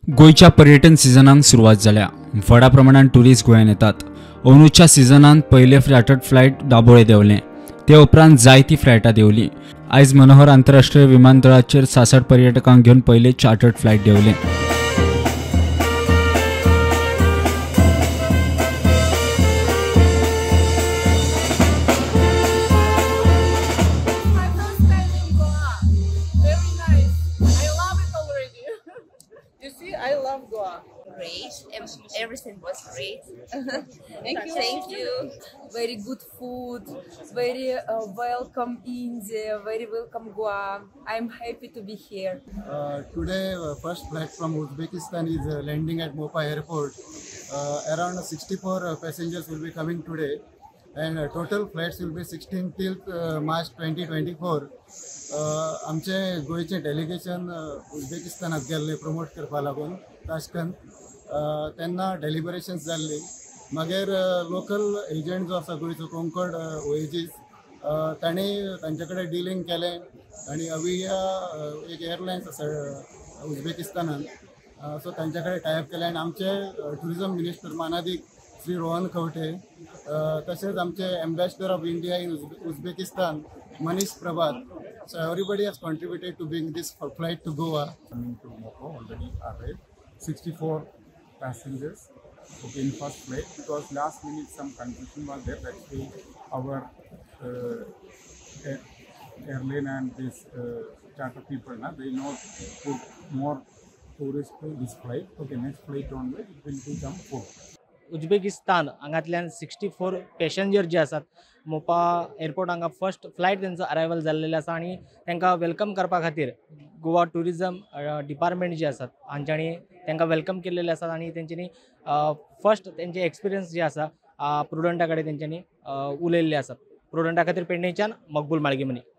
गोंयच्या पर्यटन सिजनाक सुरवात जाल्या. व्हडा प्रमाणान ट्युरिस्ट गोंयांत येतात. अंदूच्या सिजनांत पयले चार्टर्ड फ्लायट दाबोळे देंवलें, ते उपरांत जायतीं फ्लायटां देंवलीं. आयज मनोहर आंतरराष्ट्रीय विमानतळाचेर 66 पर्यटकांक घेवन पयलें चार्टर्ड फ्लायट देंवलें. My first time in Goa. Very nice. I love it already. You see, I love Goa. Great. Everything was great. Thank you. Thank you. Very good food, very welcome India, very welcome Goa. I'm happy to be here. Today, first flight from Uzbekistan is landing at Mopa Airport. Around 64 passengers will be coming today, and total flights will be 16 till March 2024. आमचे गोंयचे delegation उझबेकिस्तानात गेल्ले promote करपा लागून Tashkent, तेन्ना डेलिबरेशन्स जाल्ली. मागीर local agent जो आसा गोंयचो, कोंकण ओएजीस, तांणी तांचे कडेन डिलींग केलें आनी अविया एक एअरलायन्स आसा उझबेकिस्तानान, सो तांचे कडेन टायअप केलें आनी आमचे ट्युरिजम मिनिस्टर मानादीक श्री रोहन खंवटे, तशेंच आमचे ambassador of India in Uzbekistan Manish Prabhat. So everybody has contributed to bring this flight to Goa. Coming to Mopa, already arrived 64 passengers, okay, in first flight, because last minute some confusion was there. That's why our airline and this charter people, na, they not put more tourists to this flight. Okay, next flight onward it will become full. Uzbekistan हांगांतल्यान 64 passenger जे आसात Mopa airport हांगा first flight तेंचो arrival जाल्लेलो आसा आनी तांकां welcome करपा खातीर गोवा ट्युरिजम डिपार्टमेंट जे आसात हांच्यांनी तांकां welcome केल्लेले आसात आनी तेंच्यांनी फर्स्ट तेंचे एक्सपिरियन्स जे आसा प्रुडंटा कडेन तेंच्यांनी उलयल्ले आसात. प्रुडंटा खातीर पेडणेच्यान मकबूल माळगेमनी.